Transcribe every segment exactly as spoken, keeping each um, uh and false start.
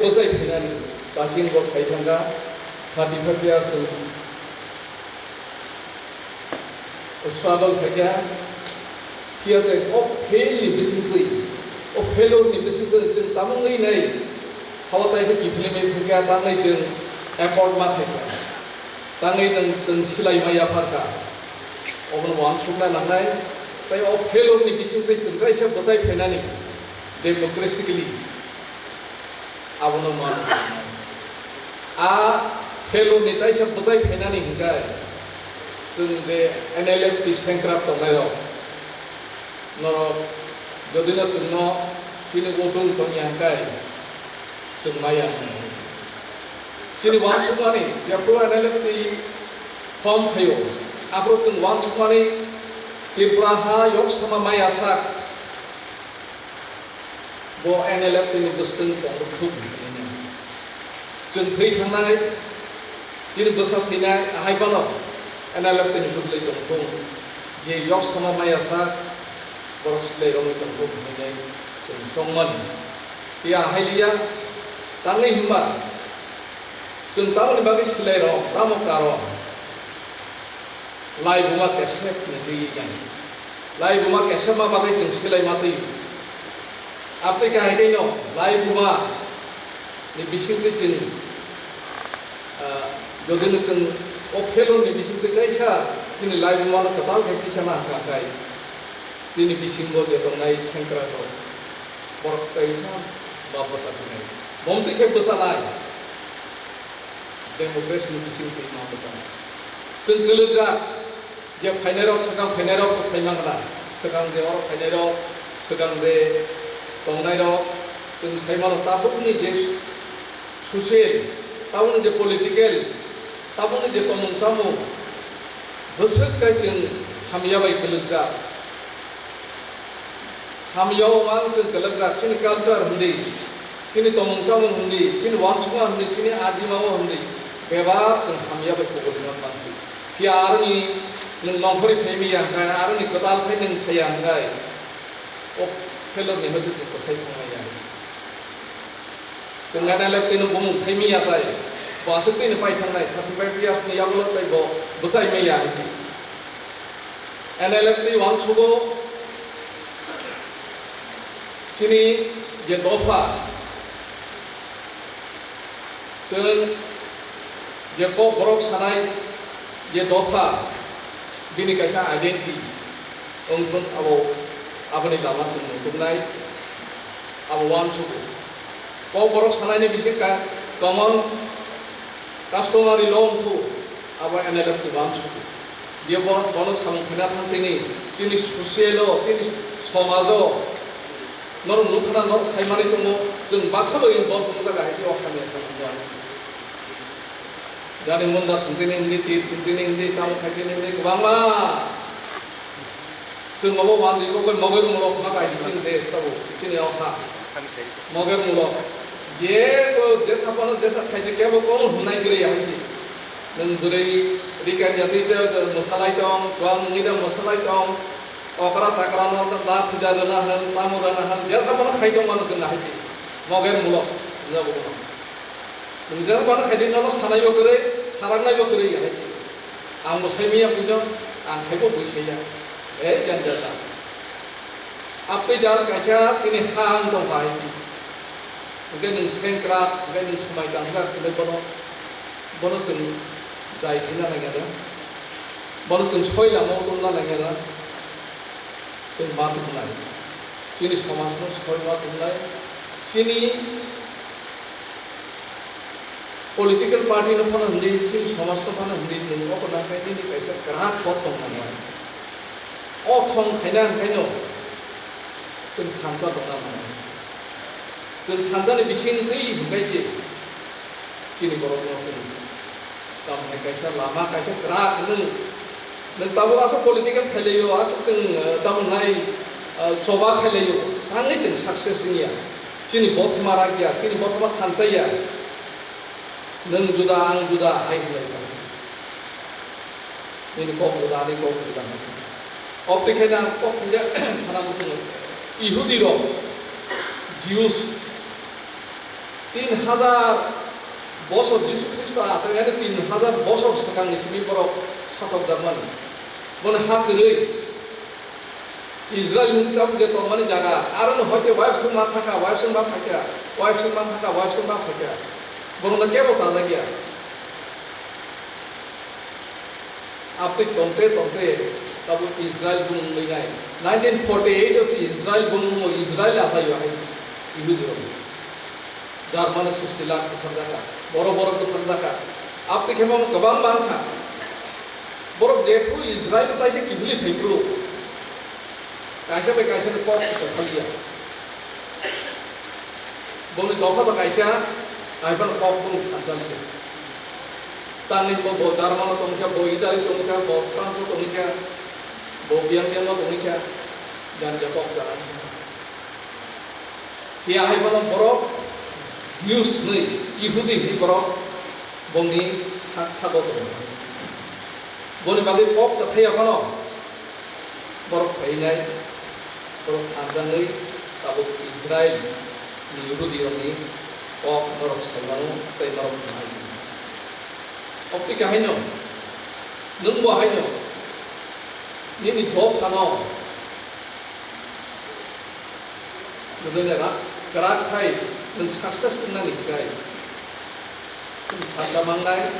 bwchai phainani basing bo sai thangkha, thirty five years chwng struggle khaikha, phiya tei o fail ni bisingtwi, o failure ni bisingtwi chwng tamungwi nai, hawa taisa kiphilwi phaikha, tamni chwng accord ma khaikha, tangwi chwng, chwng silai ma yapharkha, obono uansukna nangnai, tei o failure ni bisingtwi chwng kaisa bwchai phainani democratically. Abono ma. A failure ni taisa bwchai phainani hinkhe chwng je N L F T sengkrak tongnairok norok jodino chwngno chini vote wng tongya hinkhe chwng maya. Chini uansukmani jephru N L F T form khaio, aphuru chwng uansukmani Tripura ha yok sama maya sak. Bo N L F T ni bwswtwng tongo thuk hinwi. Chwng thwi thangnai, chini bwsa thwinai, ahai phano N L F T ni bwswtwng tong thung. Je yok sama maya sak, borok silai romwi tong thung hinwi chwng tongmani. Tei ahai liya, tamni hwnba chwng tamoni bagwi silai rom, tamo karon? Laibuma kesep ni twi nai. Laibuma kesep ma bagwi chwng silai ma twi. Abtwi kahai tei no laibuma ni bisingtwi chwng, ah, jodi no chwng o phelon ni bisingtwi kaisa chini laibuma no kwtal khe kisa na hwnkha kai. Chini bisingo je tongnai sengkrak rok borok kaisa ma bwsa twnai. Bomtwi khe bwsa nai. Democracy ni bising twi ma bwtang. Chwng kwlwkjak je phainairok, swkang phainairok bw sai mangna. Swkang je oro phainairok, swkang je tongnairok, chwng sai mano tabukni je social, tabukni je political, tabukni je tongmung chamung, bwswk kai chwng hamya bai kwlwkjak. Hamya o mang chwng kwlwkjak, chini culture hwndi, chini tongmung chamung hwndi, chini uansukma hwndi, chini adima o hwndi, bebak chwng hamya bai kubulina mansi. Phiya aroni nwng nongkhorwi phaimaya hwnkhe, aroni kwtal khai nwng phaiya hwnkhe, o phelor ni hwnkhe chwng kwsai thangmaya. Chwng N L F T no bumung phaimaya tai, bo aswk twi no pai thangnai, thirty five years ni yagulo tai bo bwsai maya hwnkhe. N L F T uansugo chini je dopha, chwng je kok borok sanai je dopha, bini kaisa identity wngthun, abo, aboni lama chwng nuknai, abo uansugo. Kok borok sanaini bising ka common customary law wngthu, abo N L F T uansuk. Je bo-, bono samung khaina thang tini, chini social o, chini somaj o, norok nukha na, norok sai manwi tongo, chwng baksa bo involve wngkha hai tei o hamya khe wngkha. Jani munda thwng tini wngdi, tir thwng tini wngdi, tamo khai tini wngdi, kwbangma. Chwng obo uan di, obo moger mulok ma bai di chini desh tabo, chini o ha. Moger mulok. Je ko jesa phano jesa khaidi kebo kono hwnai kwrwi ya hai si. Nwng bwrwi rikani ya twi tei mwsalai tong, kwang nungwi da mwsalai tong. Okra chakra no da thwida rwna hwn, tamo rwna hwn, jesa phano khai tong mano chwng hai si. Moger mulok. Nwng jesa phano khaidi nono sanai bo kwrwi, sarangnai bo kwrwi ya hai si. Ang bo sai manya puino, ang khaibo bui saiya. Ei janja da. Aptwi jat kaisa chini ha ang tong bai. Hwnkhe nwng sengkrak, hwnkhe nwng swmai tangjak hwnwi bono, bono chwng jai khaina nangya da. Bono chwng soi lama o tongna nangya da. Chwng ma twngnai. Chini somaj no soi ma twngnai. Chini political party no phano hwnwi, chini somaj no phano hwnwi, nwng obo na khe nini kaisa kwrak kothong nangnai. O thong khaina hwnkhe no chwng thansa tongna nangnai. Chwng thansa ni bising twi hwnkhe je chini borok no chwng tamo hai kaisa lama, kaisa kwrak nwng, nwng tabuk aswk political khailaiyo, aswk chwng, eh, tamo nai, eh, choba khailaiyo, tangwi chwng success wngya. Chini bothoma rakya, chini bothoma thansa ya. Nwng juda, ang juda hai hwnlai tong. Nini kok juda, ani kok juda. Obtwi khe na kok khe sana muchungo. Ihudi rok, Jews, Tin hazar bosor Jisu Khristo aswk yani tin hazar bosor swkangni simi borok satok jakmani. Bono ha kwrwi Israel mung tabuk je tongmani jaga, aro no hoite waifsung ma thaka, waifsung ma phaikha, waifsung ma thaka, waifsung ma phaikha. Borokno kebo chajakya. Abtwi tongte tongte tabuk Israel bumung wngwi nai. Nineteen forty eight o se Israel bumung o Israel achaio hai Ihudi rok. Germany sixty lakh kwthar jakha, borok borok kwthar jakha. Abtwi khe bomo kwbang bang kha. Borok jephru Israel taisa kibili phaiphru kaisa bai kaisa ni kok se kwthaliya. Boni dopha to kaisa, hai phano kok boni thansa liya. Tangni bo, bo German o tongkha, bo Italy tongkha, bo France o tongkha, bo biyang biyang o tongkha, jani ja kok jana. Hiya hai bono borok Jews hwnwi, Ihudi hwnwi borok bongni sak sago tongo. Boni bagwi kok kwthai ya phano borok phainai, borok thanjaknwi tabuk Israel ni Ihudi rokni kok norok sai mano tei norok hwnai. Obtwi kahaino, nwng bo haino nini dophano Judai rak, kwrak khai nwng success wngnani hinkhe nwng thansa mangnai,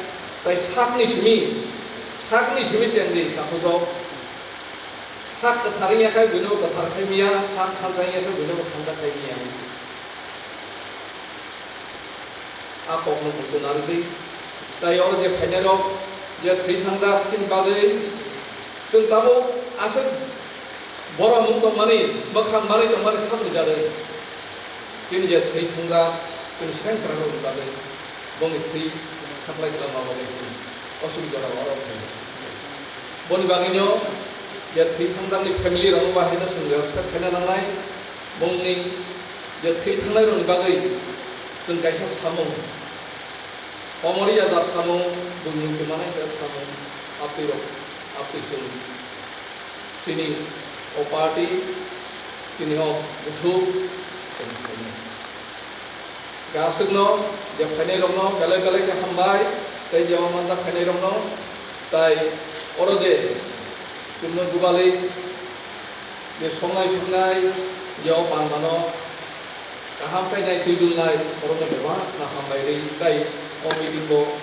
tai sakni simi, sakni simi chengdi takhuk rok. Sak kwthar wngya khai buino kwthar khai miya, sak thansa wngya khai buino thansa khai miya. A kokno buitu narwgwi. Tai oro je phainairok, je thwi thangjak chini bagwi, chwng tabuk aswk borok mung tongmani, mwkhang manwi tongmani sakni jagwi. Chini je thwi thangjak, chini sengkrakrokni bagwi, bongni thwi saplai khlama bagwi chini osubida rok oro phaio. Boni bagwino je thwi thangjakni family rokno bahaino chwng respect khaina nangnai. Bongni je thwi thangnairokni bagwi chwng kaisa samung, komori ya jat samung, buini muitu manai jat samung, aptwi rok, aptwi chwng chini o party, chini o bwthwk, chwng khainai. Gaswkno, je phainairokno belai belai khe hambai, tei je o manjak phainairokno, tai oro je chwngno gubali je songnai songnai, je o panmano kaham khe nai twi dulnai, borokno bebak no hambai rwi, tai o meeting bo